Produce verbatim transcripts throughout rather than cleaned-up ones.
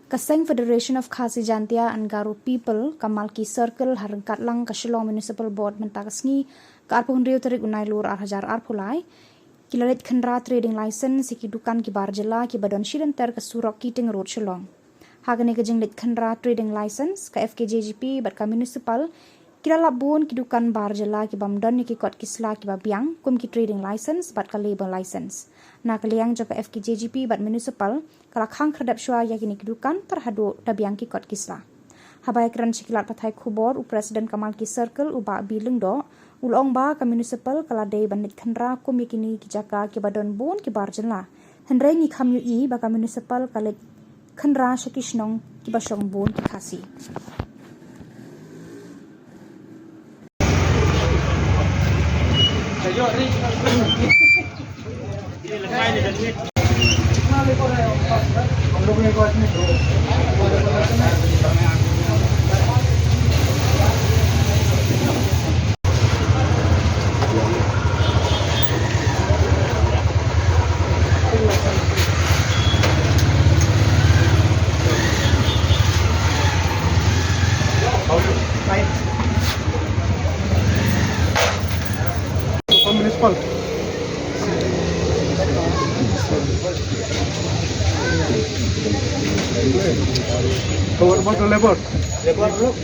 Ka Seng Federation of Khasi Jaintia and Garo People, ka Malki Circle, ha ryngkat lang ka Shillong Municipal Board mynta ka sngi, ka arphew hynriew tarik u Nailur ar hajar arphew lai, ki la leit khynra trading license ïa ki dukan ki bar jylla kiba don shilynter ka surok Keating Road Shillong. Ha kane ka jingleit khynra trading license, ka F K J G P bad ka municipal ki la lap bun ki dukan bar jylla ki bym don ïa ki kot ki sla kiba biang kum ki trading license bad ka labour license. Na ka liang jong ka F K J G P bad municipal ka la khang khyrdep shuwa ïa kine ki dukan tang haduh da biang ki kot ki sla. Haba ïakren sha ki lad pathai khubor, u President ka Malki Circle, u Bah B Lyngdoh, u la ong ba ka municipal ka la dei ban leit khynra kum ïa kine ki jaka kiba don bun ki bar jylla. Hynrei ngi kham ïohi ba ka municipal ka leit khynra sha ki shnong kiba shong bun ki Khasi. Municipal. What about the labor? Labor, look.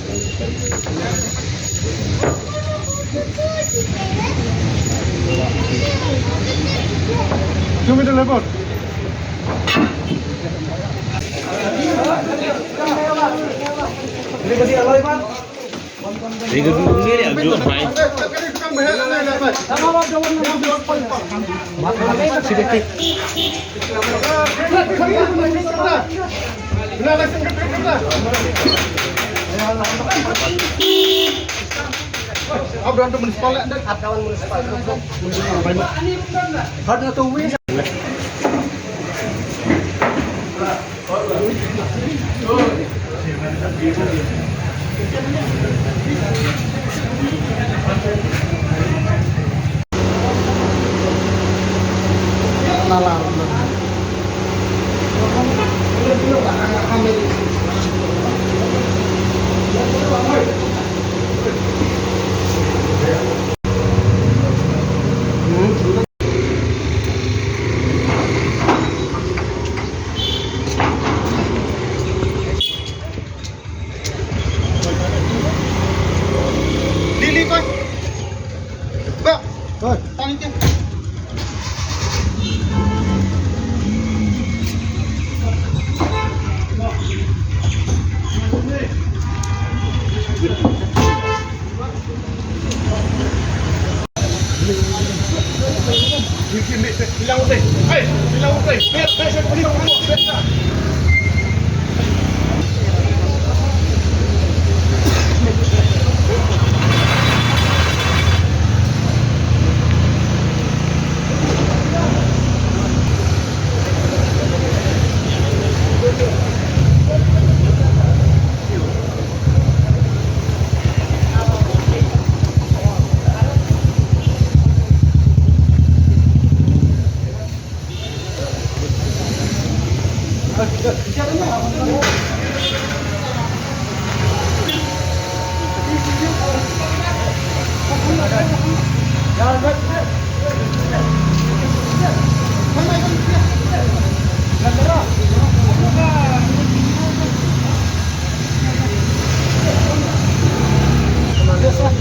Give me the labor. Lili, koi. Ba. Koi. Tang ïa.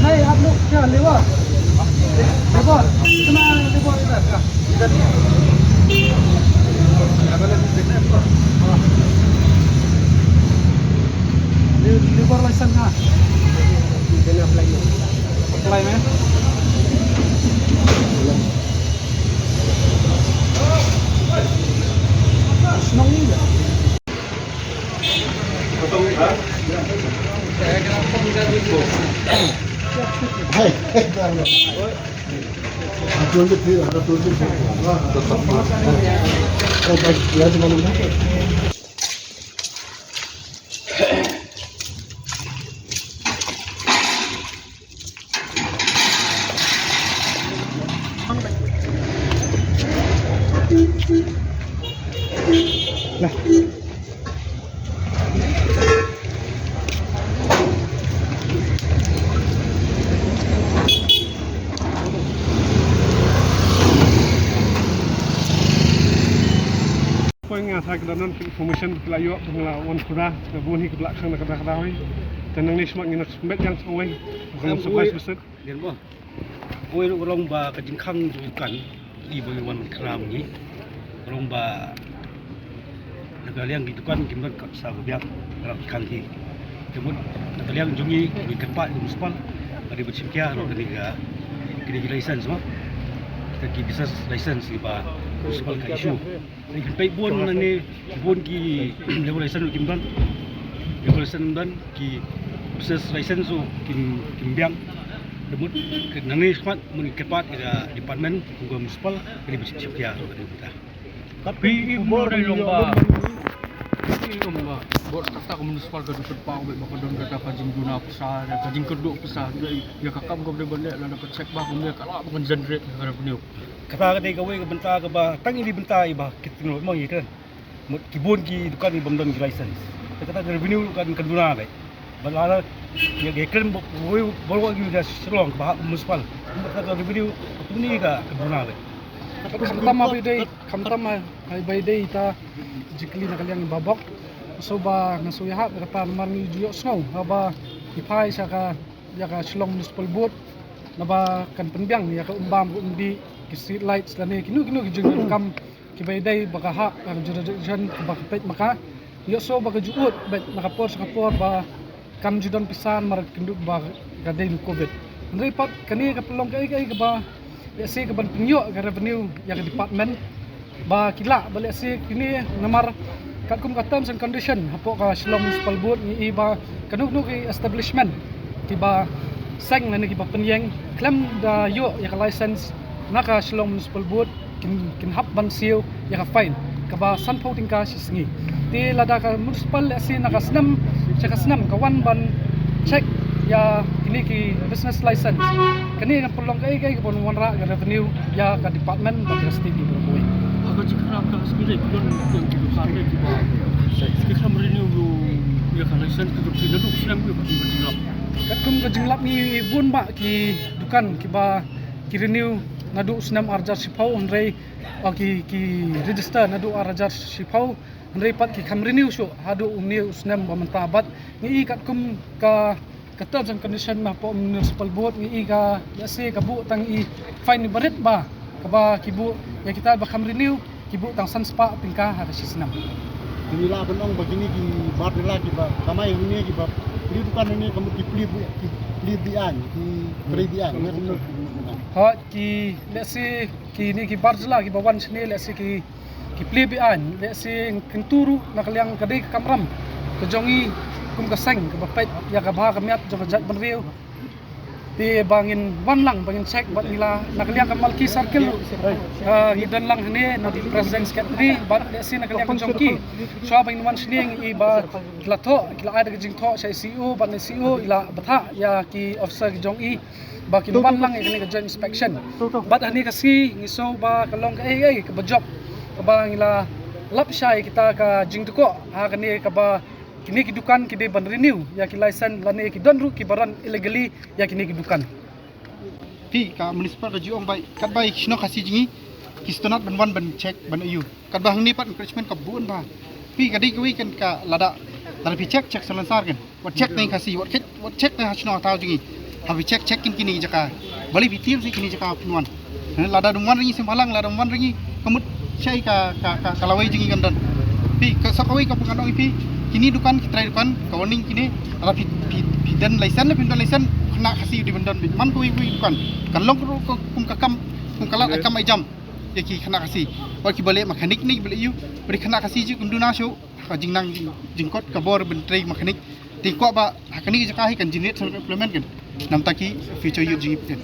नहीं, आप लोग क्या लेबर? लेबर, कितना लेबर इधर का? इधर नहीं। हाँ। ले-, लेबर लाइसेंस कहाँ? मैंने अप्लाई नहीं किया। अप्लाई में? नहीं है। Nga sa ka don ki information ki la ïoh, nga la wan pura, nga bun hi ki ba la khang na ka da ka da hoi. Te nangne smat ngi na smat yang sawai. Ka long surprise visit. Dien mo. Oi, ruh ka long ba ka jingkhang jong i dukan i ba i wan kram ngi. Ka long ba na ka liang ki dukan kim don ka sa ba biang, ka long ki khang hi. Te mut na ka liang jong i, i kyrpad i municipal ka dei ban shim khia ruh kane ka, kane ka license mo. Kita ki business license i ba municipal ka issue. Ngi pynpei bun nangne, bun ki labour license ruh kim don. Labour license kim don, ki business license ruh kim, kim biang. Te mut nangne smat mut ngi kyrpad ïa ka department, kum ka municipal, ka dei ban shim khia ruh ka dei ban ta. Phi i mo dei long ba, i long ba bor kata ka municipal ka dei ban pynpaw ba ka don kata ka jingduna pisa, ka jingkyrduh pisa, ïa ka kam ka dei ban leh, lada ka check ba ka dei ka lah ba kan generate ka revenue. Kata ka dei kawei ka bynta kaba tang ine i bynta i ba ki tynroi mo ïa ka. Mut ki bun ki dukan i bym don ki license. Te kata ka revenue kan, kan duna beit. Ba la la ïa ka kren ba wei ba wei ki da Shillong ba hap municipal. Mut kata ka revenue ka tuni ka, kan duna beit. Khamtam ma ba dei, khamtam ma ba dei ta jingkylli na ka liang i ba bok. So ba nga shu ïahap kata namar ngi ju ïohsngew haba i phai sha ka ïa ka Shillong Municipal Board, naba kan pynbiang ïa ka um bam ka um dih, ki street lights lane kino kino ki jingdonkam kiba ïadei ba ka hap ka jurisdiction kaba ka peit ma ka. Ïohsngew ba ka ju ud beit na ka por sha ka por ba kam ju don pisa namar kynduh ba ka dei na covid. Hynrei pat kane ka pynlong kaei kaei kaba lehse ka ban pynïoh ka revenue ïa ka department ba ki lah ba lehse kine namar katkum ka terms and condition hapoh ka Shillong Municipal Board ngi i ba kano kano ki establishment kiba seng lane kiba pynïeng khlem da ïoh ïa ka license na ka Shillong Municipal Board kin, kin hap ban siew ïa ka fine kaba sanphew tyngka shi sngi. Te lada ka municipal lehse na ka snem sha ka snem ka wan ban check ïa kine ki business license, kane kan pynlong kaei kaei ka ban wanrah ka revenue ïa ka department bad ka state ni baroh kawei. Ha ka jingkhram ka state ki don ki don ki don ki don ki khram renew ïa ka license ki don ki naduh snem ïa ka jinglap. Katkum ka jinglap ngi bun bah ki dukan kiba ki renew naduh snem ar hajar shiphew hynrei, oh, ki, ki register naduh ar hajar shiphew hynrei pat ki kham renew shuh haduh une u snem ba mynta bad ngi i katkum ka, ka terms and condition na hapoh Municipal Board ngi i ka lehse ka buh tang i fine barit ba kaba ki buh ïa kita ba kham renew ki buh tang san spah tyngka ha ka shi snem. Ngi lah ban ong ba kine ki bar jylla kiba kamai hangne kiba plie dukan hangne ka mut ki plie bu, ki plie biang, ki trei biang. Hooid, ki lehse kine ki bar jylla kiba wan shane lehse ki ki plie biang, lehse kyntu ruh na ka liang ka dei ka kamram ka jong i kum ka seng kaba peit ïa ka bha ka miat jong ka jaitbynriew. Te ba ngin wan lang ba ngin check bad ngi la na ka liang ka Malki Circle ruh, ah, ngi don lang hangne na ki president secretary bad lehse na ka liang ka jong ki. Shuwa ba ngin wan shane ngi i ba ki la thoh, ki la ai da ka jingthoh sha i C E O bad na i C E O i la bthah ïa ki officer ki jong i ba kin wan lang ïa kane ka joint inspection. Bad hangne ka sngi ngi sngew ba ka long kaei kaei kaba jop kaba ngi la lap shai kita ka jingthoh ha kane kaba kine ki dukan ki dei ban renew ïa ki license lane ki don ruh kiba run illegally ïa kine ki dukan. Phi ka municipal ka ju ong ba katba i shnong Khasi jong ngi ki sngewtynnat ban wan ban check ban aiu. Katba hangne pat encroachment ka bun bha. Phi ka dei kawei kan ka lada, lada phi check, check salonsar kan. Wat check tang Khasi, wat check, wat check tang ha shnong ha thaw jong ngi. Haba phi check, check kin kine ki jaka. Balei phi tieng sha kine ki jaka phin wan. Lada dang wan ring i sngewbha lang, lada dang wan ring i ka mut shai ka, ka, ka, ka lawei jong ngi kan don. Phi ka sa kawei ka pyngan ong i phi kine dukan ki trai dukan ka warning kine. Lada phi, phi, phi don license, phi don license khynnah Khasi u dei ban don. Man kawei kawei dukan kan long ruh kum ka kam, kum ka lad kam ai jam. Ïa ki khynnah Khasi. Wat kiba leh mechanic ne kiba leh aiu. Bad khynnah Khasi ju kin duna shuh ha ka jingnang jing, jingkot ka bor ban trei mechanic. Te kwah ba ha kane ka jaka hi kan generate some employment kan. Namar ki future youth jong ngi kan.